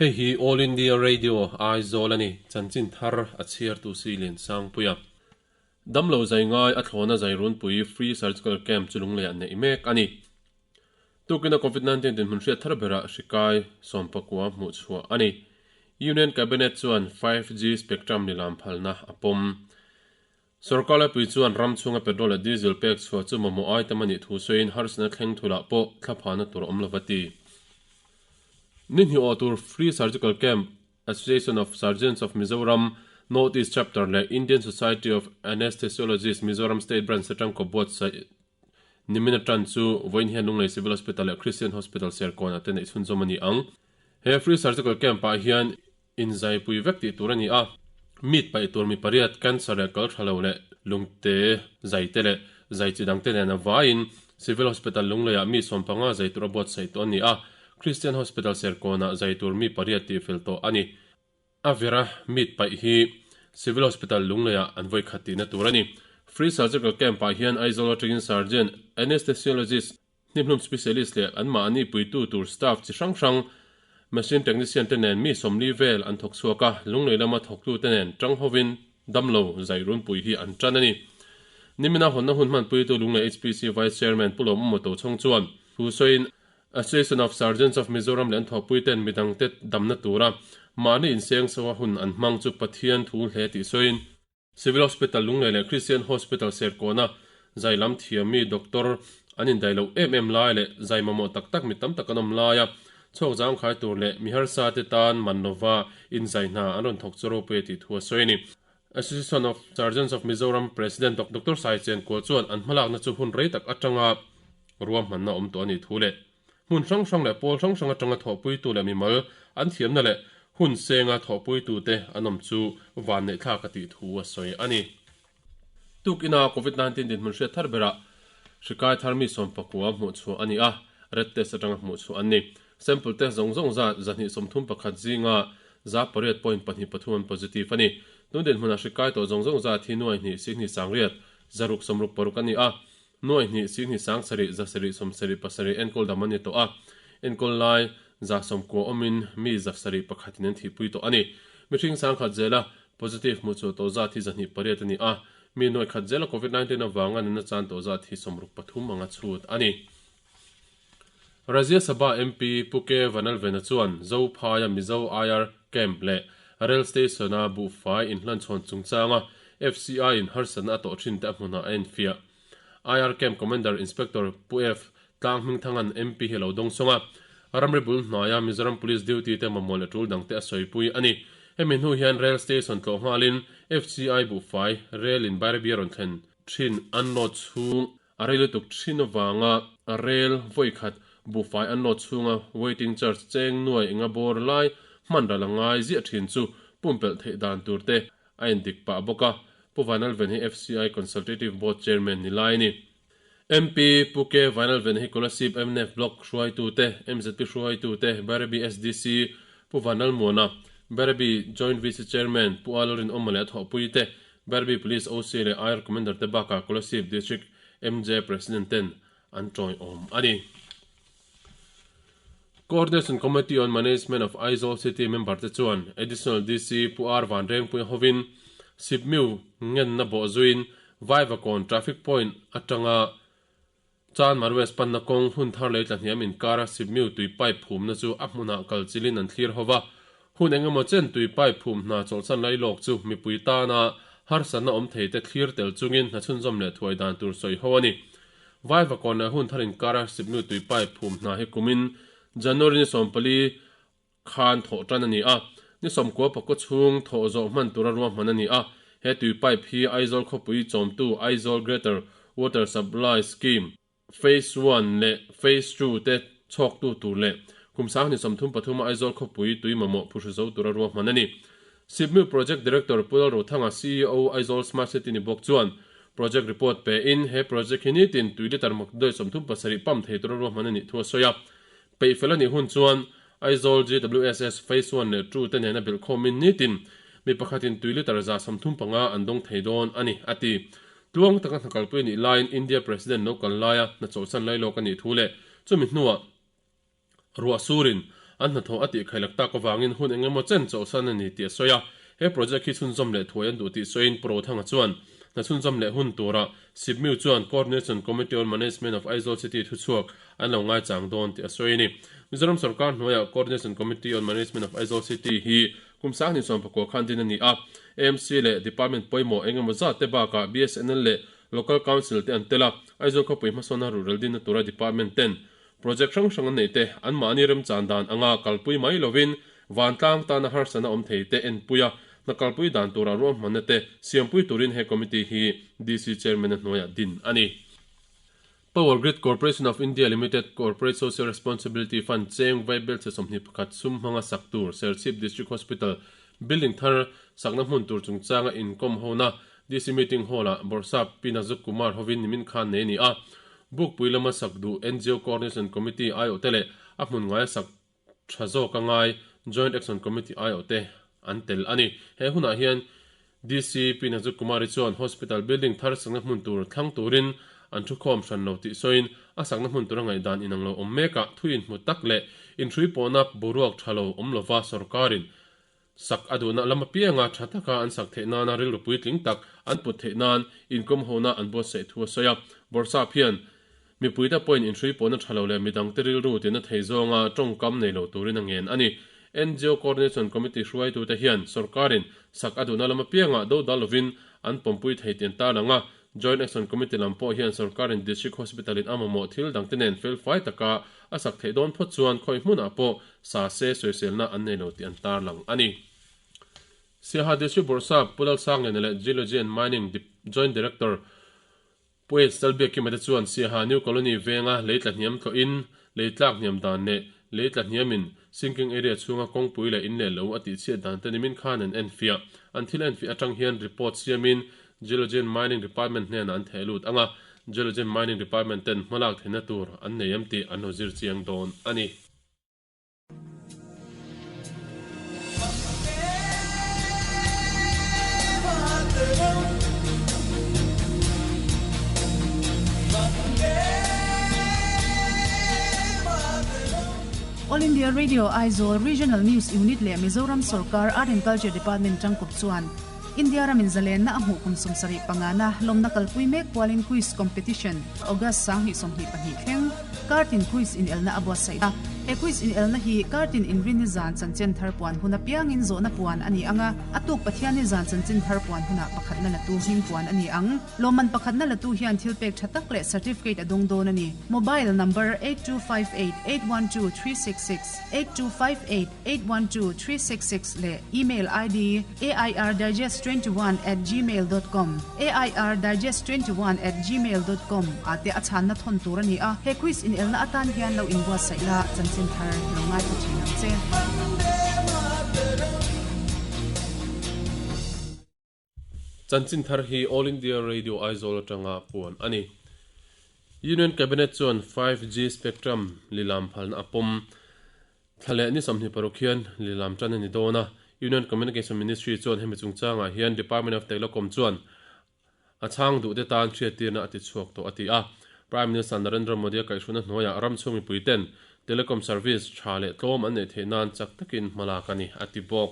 Hei hi All India Radio Aizawl a ni, chanchin thar a chhiartu si Liansangpuia. Damlo zai ngai a thlawna zai runpui Free Surgical Camp chu lungleiah neih mek a ni. Tukina Covid 19 dinhmun hriat thar berah hri kai sawmpakua hmuh chhuah a ni. Union Cabinet chuan 5G spectrum nilam phalna a pawm. Sorkar laipui chuan ram chhunga petrol leh diesel pek chhuah chu mamawh ai tam a nih thu sawiin harsatna thleng thulah pawh thlaphana tur a awm lo va ti. Ni hnih awh tur Free Surgical Camp, Association of Surgeons of Mizoram, North East Chapter leh Indian Society of Anesthesiologists Mizoram State Branch atang kawp buatsaih nimin atan chu vawiin hian Lunglei Civil Hospital leh Christian Hospital Serkawnah te neih chhunzawm a ni ang. He Free Surgical Camp ah hian Inzaipui vek tih tur a ni a, meat paih tur mi pariat cancer leh kal tha lo leh lungte zai te leh zai chi dang te nen a vaiin Civil Hospital Lungleiah mi 15 zai tur a buatsaih tawh a ni a, Christian Hospital Serkawnah zai tur mi pariat tihfel tawh a ni. A vera meat paih hi Civil Hospital Lungleiah an vawi khat tihna tur a ni. Free Surgical Camp-ah hian Aizawl atangin Surgeon, Anesthesiologist, Hniamhlum specialist leh anmahni puitu tur staff chi hrang hrang, machine technician te nen mi 40 vel an thawk chhuak a, Lunglei lama thawktu te nen tang hovin damlo zai runpui hi an tan a ni. Nimina hawnna hun hmanpuitu Lunglei HPC Vice Chairman Pu Lawm Umato chhung chuan thu sawiin Association of Surgeons of Mizoram leh an thawhpui ten midangte damna tura mahni inseng soa hun an hmang chu Pathian thu hle tih sawiin, Civil Hospital Lunglei leh Christian Hospital Serkawna zai lam thiammi doctor an indaih loh em em lai leh zai mamawh tak tak mi tam tak an awm laia chhuak zangkhai tur leh mi harsa te tan man lova inzai hna an rawn thawk chu ropui a tih thu a sawi a ni. Association of Surgeons of Mizoram President Doctor Sai Chenkual chuan an hmalakna chu hun rei tak atanga ruahmanna awm tawh a nih thu leh Hmun hrang hrang leh pawl hrang hrang atanga thawhpuitu leh mimal an thiamna leh hun senga thawhpuitute an awm chu vanneihthlak a tih thu a sawi a ni. Tukina Covid 19 dinhmun hriat thar berah hri kai thar mi 19 hmuh chhuah a ni a, red test atanga hmuh chhuah an ni. Sample test zawng zawng zat 231 zinga 8.23 an positive a ni. Tun dinhmunah hri kai tawh zawng zawng zat hi nuai hnih sihnih sangriat zaruk sawmruk paruk a ni a, Nuai hnih sihnih sang sarih za sarih sawm sarih pasarih enkawl dam a ni tawh a, enkawl lai 190 awmin mi 101 in an thihpui tawh a ni. Mihring sangkhat zela positive hmuh chhuah tawh zat hi 208 a ni a, mi nuai khat zela Covid 19 avanga nunna chan tawh zat hi 63 anga chhut a ni. Rajya Sabha MP Pu K Vanlalvena chuan Zophaia Mizo IR Camp leh Rail Station-a buhfai inhlanchhawn chungchanga FCI-in harsatna a tawh thinte a hmunah a enfiah. IR Camp Commander Inspector Pu F Tlang Hmingthanga'n MP hi a lo dawng sawng a, ramri bul hnuaia Mizoram Police duty te mamawh leh tul dangte a sawipui a ni. Hemi hnu hian Rail Station tlawh nghalin FCI buhfai Rail in Bairabi a rawn thlen thin unload chhung A rei lutuk thin avanga rel vawi khat buhfai an load chhunga waiting charge cheng nuai enga bawr lai hman ral a ngai ziah thin chu pumpelh theih dan tur te a indik pah bawk a, Pu Vanalven hi FCI Consultative Board Chairman ni lai a ni. MP Pu K Vanalven hi Kolasib mnf Block hruaitu te, mzp hruaitu te, Bairabi SDC Pu Vanlalmuana, Bairabi Joint VC Chairman Pu A Lalrinawma leh a thawhpui te, Bairabi Police OC leh IR Commander te bakah Kolasib District MJ President ten an tawiawm a ni. Coordination Committee on Management of Aizawl City member te chuan Additional DC Pu R Vanrengpui hovin Sipmiu ngenna bawh zuiin Vaivakawn Traffic Point atanga Chanmar West panna kawng hun thar lei tlahniam inkara Sipmiu tui pipe phumna chu a hmunah kal chilin an thlir ho va. Hun engemaw chen tui pipe phum hna chawlhsan lai lawk chu mipui tana harsatna awm thei te thlir tel chungin hna chhunzawm leh thuai dan tur sawi ho a ni. Vaivakawn leh hun thar inkara Sipmiu tui pipe phum hna hi kumin January ni 14 khan thawh tan a ni a, ni 90 pakua chhung thawh zawh hman tura ruahman a ni a. He tui pipe hi Aizawl khawpui chawmtu Aizawl Greater Water Supply Scheme, Phase One leh Phase Two te chhawktu tur leh kum 2033 a Aizawl khawpui tui mamawh phuhru zo tura ruahman a ni. Sipmiu Project Director Pu Lalrothanga, CEO Aizawl Smart City ni bawk chuan project report pe in he project hi nitin tui litre makdoi 37 pump thei tura ruahman a nih thu a sawi a. Peih fel a nih hun chuan Aizawl GWSS Phase One leh Two te nena belh khawmin nitin mi pakhatin tui litre 135 an dawng thei dawn a ni, a ti. Tluang taka hna kalpui a nih laiin India President lo kal laia hna chawlhsan lai lawk a nih thu leh chumi hnuah ruah surin an hnathawh a tih khailak tak avangin hun eng emaw chen chawlhsan a ni tih a sawi a. He project hi chhunzawm leh thuai an duh tih sawiin Pu Rothanga chuan hna chhunzawm leh hun turah SIPMIU chuan Coordination Committee on Management of Aizawl City thuchhuak an lo ngaichang dawn tih a sawi a ni. Mizoram sorkar hnuaiah Coordination Committee on Management of Aizawl City hi kum 2019 khan din a ni a, AMC leh Department pawimawh eng emaw zat te bakah BSNL leh Local Council te an tel a, Aizawl khawpui hmasawnna ruhrel dinna tura Department ten Project hrang hrang an neih te anmahni remchan dan anga kalpui mai lovin vantlang tana harsatna awm thei te enpui a, hna kalpui dan tura ruahmanna te siampui turin he committee hi DC Chairman-a hnuaiah din a ni. Power Grid Corporation of India Limited Corporate Social Responsibility Fund cheng vaibelchhe 21 sum hmanga sak tur Serchhip District Hospital building thar sakna hmun tur chungchanga inkawm hona DC Meeting Hall-ah Bawrhsap Pi Nazuk Kumar hovin nimin khan nei a ni a. Bukpui lama sak duh NGO Coordination Committee aiawhte leh a hmun ngaia sak tha zawka ngai Joint Action Committee aiawhte an tel a ni. He hunah hian DC Pi Nazuk Kumari chuan Hospital building thar sakna hmun tur thlang turin an thukhawm hran lo tih sawiin a sakna hmun tura ngaihdan inang lo awm mekah thu inhmu tak leh inhrui pawhna boruak tha lo awm lova sorkarin Sak a duhna lam apianga tha taka an sak theih nana rilru puitling tak an put theih nan inkawmhona an buatsaih thu a sawi a. Bawrhsap hian mipuite pawhin inhrui pawhna tha lo leh midangte rilru tina thei zawnga tawngkam nei lo turin a ngen a ni. NGO Coordination Committee hruaitute hian sorkarin sak a duhna lam apianga dodal lovin an pawmpui thei tih an tarlang a. Joint Action Committee lam pawh hian sorkarin District Hospital in a mamawh thil dangte nen felfai taka a sak theih dawn phawt chuan khawi hmunah pawh sa se sawiselna an nei lo tih an tarlang a ni. Siaha District Bawrhsap Pu Lalsangliana leh Geology and Mining Joint Director Pu H. Chalbiakkima te chuan Siaha New Colony venga lei tla hniam tlawhin lei tlak hniam dan leh lei tla hniamin sinking area chhunga kawngpui leh in leh lo a tihchhiat dan te nimin khan an enfiah. An thil enfiah atang hian report siamin Geology and Mining Department hnenah an theh lut ang a, Geology and Mining Department ten hmalak theihna tur an nei em tih an lo zir chiang dawn a ni. All India Radio Aizawl Regional News Unit leh Mizoram Sorkar Art and Culture Department tangkawp chuan India ramin zalenna a hmuh kum 75 na lawmna kalpui mek kualin Quiz Competition August 2022 thleng Kartin Quiz inelna a buatsaih a. He Quiz inelna hi Kartin inrinni zan chanchin thar puan hun apiangin zawhna puan a ni ang a, a tuk Pathianni zan chanchin thar puan hunah pakhatna latu hming puan a ni ang. Lawmman pakhatna latu hian thil pek tha tak leh certificate a dawng dawn a ni. Mobile number 8258812366, 8258812366 leh email ID airdigest21@gmail dot com, airdigest21@gmail dot com, ah te a chhanna thawn tur a ni a. He quiz inelna atan hian lo inbuatsaih la, chanchin thar lo ngaithla thin ang che. Chanchin thar hi All India Radio Aizawl atanga puan a ni. Union Cabinet chuan 5G spectrum lilam phalna a pawm. Thla leh ni 26 hian lilam tan a ni dawn a, Union Communication Ministry chuan hemi chungchangah hian Department of Telecom chuan a chhang duhte tan hriattirna a ti chhuak tawh a ti a. Prime Minister Narendra Modi-a kaihhruina hnuaiah ram chhung mipuiten telecom service tha leh tlawm an neih theih nan chak takin hmalak a ni, a ti bawk.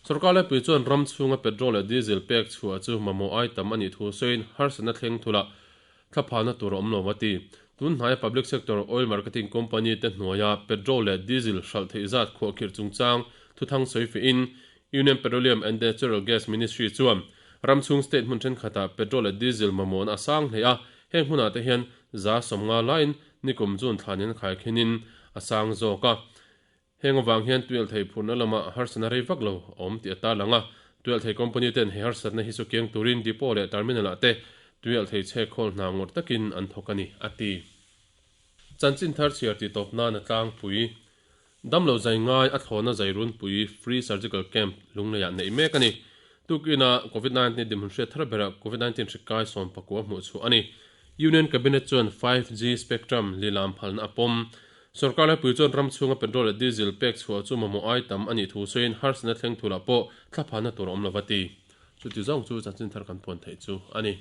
Sorkar laipui chuan ram chhunga petrol leh diesel pek chhuah chu mamawh ai tam a nih thu sawiin harsatna thleng thula thlaphana tur a awm lo a ti. Tun hnaia public sector oil marketing company te hnuaia petrol leh diesel hralh theih zat khuahkhirh chungchang thuthang sawi fehin Union Petroleum and Natural Gas Ministry chuan ram chhung state hmun thenkhatah petrol leh diesel mamawhna a sang hle a, heng hmunah te hian 50% laiin nikum June thlan in khaikhin a sang zawk a. Heng avang hian tuialthei phurna lamah harsatna rei vak lo a awm tih a tarlang a, tuialthei company ten he harsatna hi chu kiang turin depot leh terminal ah te tuialthei chhek khawl hna ngawrh takin an thawk a ni, a ti. Chanchin thar chhiar tih tawp nan a tlangpui. Damlo zai ngai a thlawhna zai runpui Free Surgical Camp Lungleiah neih mek a ni. Tukina Covid 19 dinhmun hriat thar berah Covid 19 hri kai 19 hmuh chhuah a ni. Union Cabinet chuan 5G spectrum lilam phalna a pawm. Sorkar laipui chuan ram chhunga petrol leh diesel pek chhuah chu mamawh ai tam a nih thu sawiin harsatna thleng thulah pawh thlaphana tur a awm lo va ti. Chuti zawng chu chanchin thar kan puan theih chu a ni.